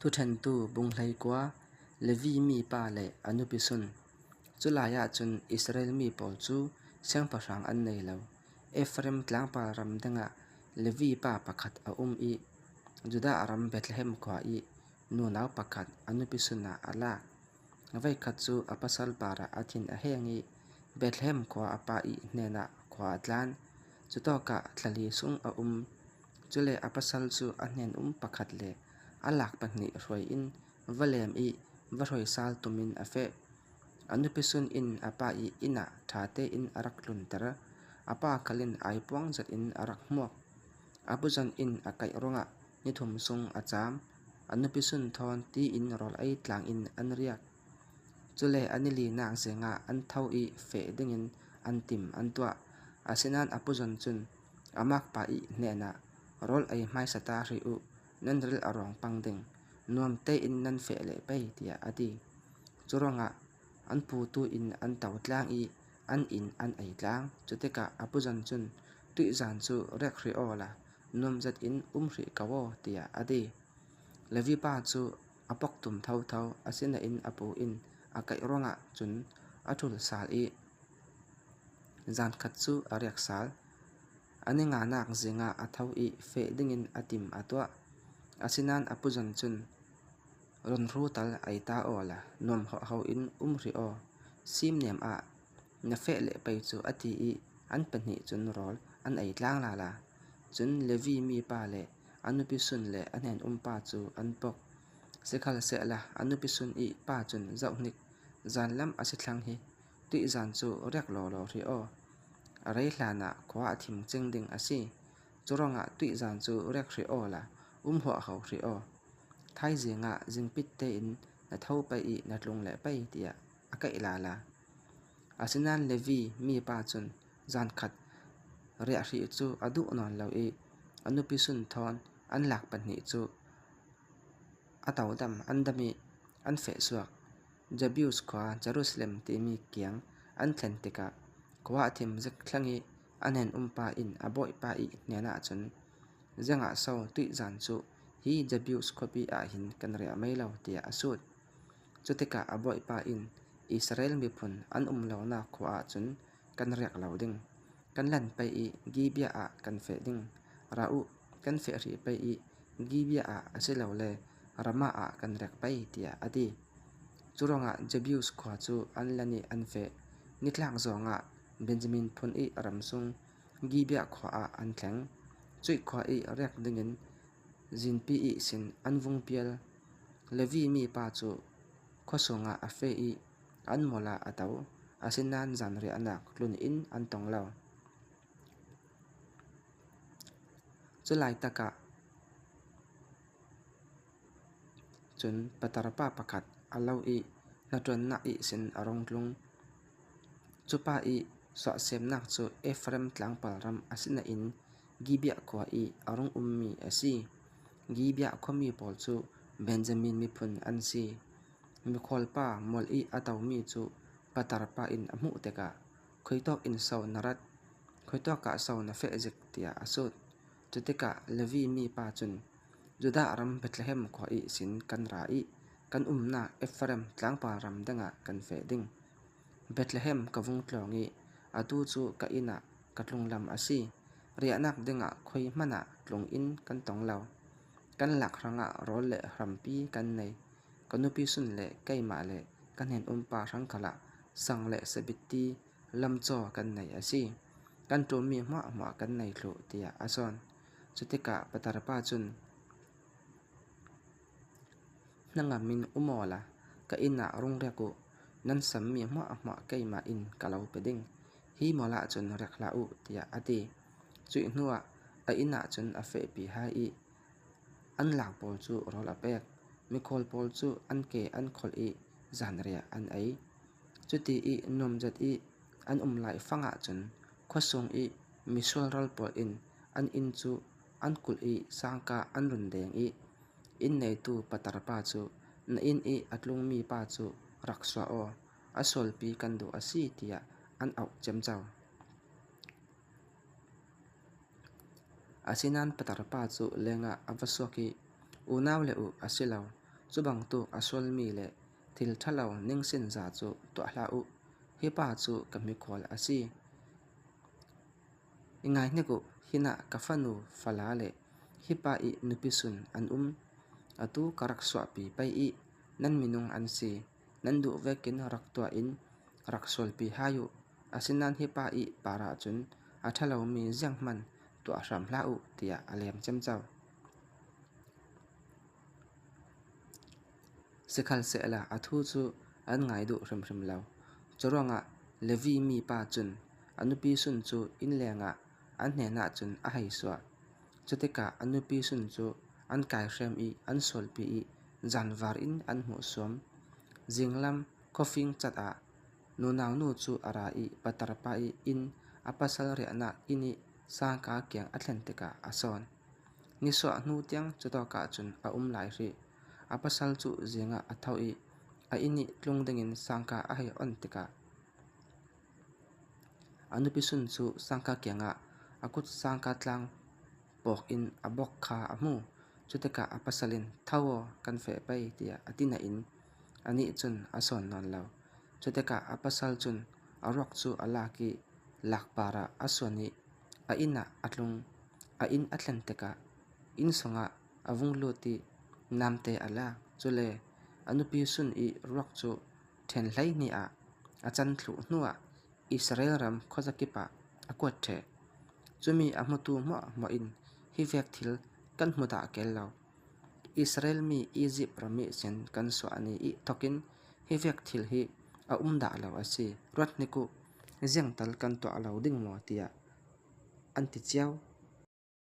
Thuṭhentu bunghlei kua, Levi mi pa le a nupi sun. Culai ahcun Israel mi pawl cu siangpahrang an nei lo. Efraim tlangpar ram dingah Levi pa pakhat a um i Judah ram Bethlehem khua i nunau pakhat a nupi sun ah a lak. Voikhat cu a pasal parah a thin a heng i Bethlehem khua a pa i hnenah khua a tlan. Cutawk ah thlali sung a um. Cule a pasal cu a hnen-um pakhat le a lak pahnih hruai in va lem i va hruaisal tum in a feh. A nupi sun in a pa i inn ah ṭha tein a rak tlunter. A pa khal in aipuang zat in a rak hmuak. A puzon in a kaih ruangah nithum sung a caam. A nupi sun thawn tiin rawl ei tlang in an riak. Cule a nilinak zing ah an tho i feh dingin an tim an tuah. Asinain a puzon cun a makpa i hnenah rawl ei hmaisa ta hrih u, nan ril a rawng pang ding, nuam tein nan feh leh pei tiah a ti. Curuangah an pu tu in an to tlang i an inn an ei tlang. Cutikah a puzon cun tuihzan cu rek hrih aw la, nuamzet in um hrih ko aw tiah a ti. Levi pa cu a poktum thotho, asinain a pu in a kaih ruangah cun a ṭul sal i zankhat cu a riak sal. A ni nganak zing ah a tho i feh dingin a tim a tuah. Asinain a puzon cun runhru tal ei ta aw la nuam huaho in um hrih aw. Simnem ah na feh le pei cu a ti i an pahnih cun rawl an ei tlang lala. Cun Levi mi pa le a nupi sun le a hnen-um pa cu an pok. Sikhalsehla a nupi sun i pa cun zohhnik zanlam a si thlang hi tuihzan cu riak lawlaw hrih aw. A rei hlanah khua a thim cing ding a si. Curuangah tuihzan cu riak hrih aw la um huahho hrih aw. Thaizing ah zingpit tein na tho pei i na tlung le pei tiah a kaih lala. Asinain Levi mi pa cun zankhat riah hrih cu a duh nawn lo i a nupi sun thawn an lak pahnih cu a todam an dam i an fehsuak. Jebus khua Jerusalem timi kiang an thlen tikah khua a thim zik thlang i a hnen-umpa in a bawipa i hnen ahcun ziangah so tuihzan cu hi Jebus khuapi ah hin kan riah mei lo tiah a sut. Cutikah a bawipa in Israel miphun an um lonak khua ah cun kan riak lo ding. Kan lan pei i Gibeah ah kan feh ding. Ra u, kan feh hrih pei i Gibeah ah asilole Ramah ah kan riak pei, tiah a ti. Curuangah Jebus khua cu an lan i an feh. Nitlak zongah Benjamin phun i ram sung Gibeah khua ah an thleng. Cuih khua i riak dingin zinpi i sin an vung pial. Levi mi pa cu khua sungah a feh i an mual ah a to, asinain zanriahnak tluninn an tong lo. Culai takah cun patar pa pakhat a lo i hnaṭuannak ihsin a rung tlung. Cu pa i suahsemnak cu Efraim tlangpar ram a si nain Gibeah khua i a rung ummi a si. Gibeah khuami pawl cu Benjamin miphun an si. Mikhualpa mual i a tomi cu patar pa in a hmuh tikah khuitawk in so na rat, khuitawk ah so na feh zik tiah a sut. Cutikah Levi mi pa cun Judah ram Bethlehem khua i sin kan ra i kan umnak Efraim tlangpar ram dingah kan feh ding. Bethlehem ka vung tlawng i atu cu ka inn ah ka tlunglam a si. Riahnak dingah khoi hmanh ah tlung inn kan tong lo. Kan lak hrangah rawl le hrampi kan nei. Ka nupi sun le keimah le ka hnen-um pa hrangkhal ah sang le sabitti lamcaw kan nei a si. Kan ṭummi hmuahhmuah kan nei thlu tiah a zawn. Cutikah patar pa cun hnangam in um aw la, ka inn ah rung riak u. Nan sammi hmuahhmuah keimah in ka lo pe ding. Hi mual ahcun riak hlah u tiah a ti. Cuih hnuah a inn ahcun a fehpi hai i an lak pawl cu rawl a pek. Mikhawl pawl cu an ke an kholh i zanriah an ei. Cuti i nuamzet i an um lai fang ahcun khuasung i misualral pawl in an inn cu an kulh i sangka an run deng i inn neitu patar pa cu na inn i a tlungmi pa cu rak suah aw, a sualpi kan duh a si tiah an auh ciamco. Asinain patar pa cu lengah a va suak i unau le u a si lo. Cu bantuk a sualmi le thil ṭhalo ningsinza cu tuah hlah u. Hi pa cu ka mikhual a si. I ngai hnik u, hinah ka fanu fala le hi pa i nupi sun an um. Atu ka rak suahpi pei i nan minung an si. Nan duh vekin rak tuah in rak sualpi hai u. Asinain hi pa i par ahcun a ṭhalomi zianghmanh tuah hram hlah u, tiah a lem ciamco. Sikhalsehla a thu cu an ngai duh hrimhrim lo. Curuangah Levi mipa cun a nupi sun cu innleng ah an hnenah cun a hei suah. Cutikah a nupi sun cu an kaihrem i an sualpi i zanvar in an hmuhsuam. Zinglam khuafing cat ah nunau nu cu a ra i patarpa i inn a pasal riahnak inn i sangka kiang a thlen tikah a sawn. Nisuah hnu tiang cutawk ah cun a um lai hrih. A pasal cu zing ah a tho i a inn i tlung dingin sangka a hei on tikah a nupi sun cu sangka kiangah a kut sangka tlang pawk in a bawk kha a hmu. Cutikah a pasal in tho aw kan feh pei tiah a ti nain anih cun a sawn nawn lo. Cutikah a pasal cun a ruak cu a lak i lakpar ah a suan i a inn ah a tlung. A inn a thlen tikah inn chungah a vung lut i namte a lak. Cule a nupi sun i ruak cu ṭhen 12 ah a can thluh hnuah Israel ram khuazakip ah a kuat ṭheh. Cumi a hmutu hmuahhmuah in hi vek thil kan hmu dah kel lo. Israel mi Izipt ram ihsin kan suah ni i thawkin hi vek thil hi a um dah lo a si. Ruat hnik u, ziang tal kan tuah lo ding maw tiah an ti cio.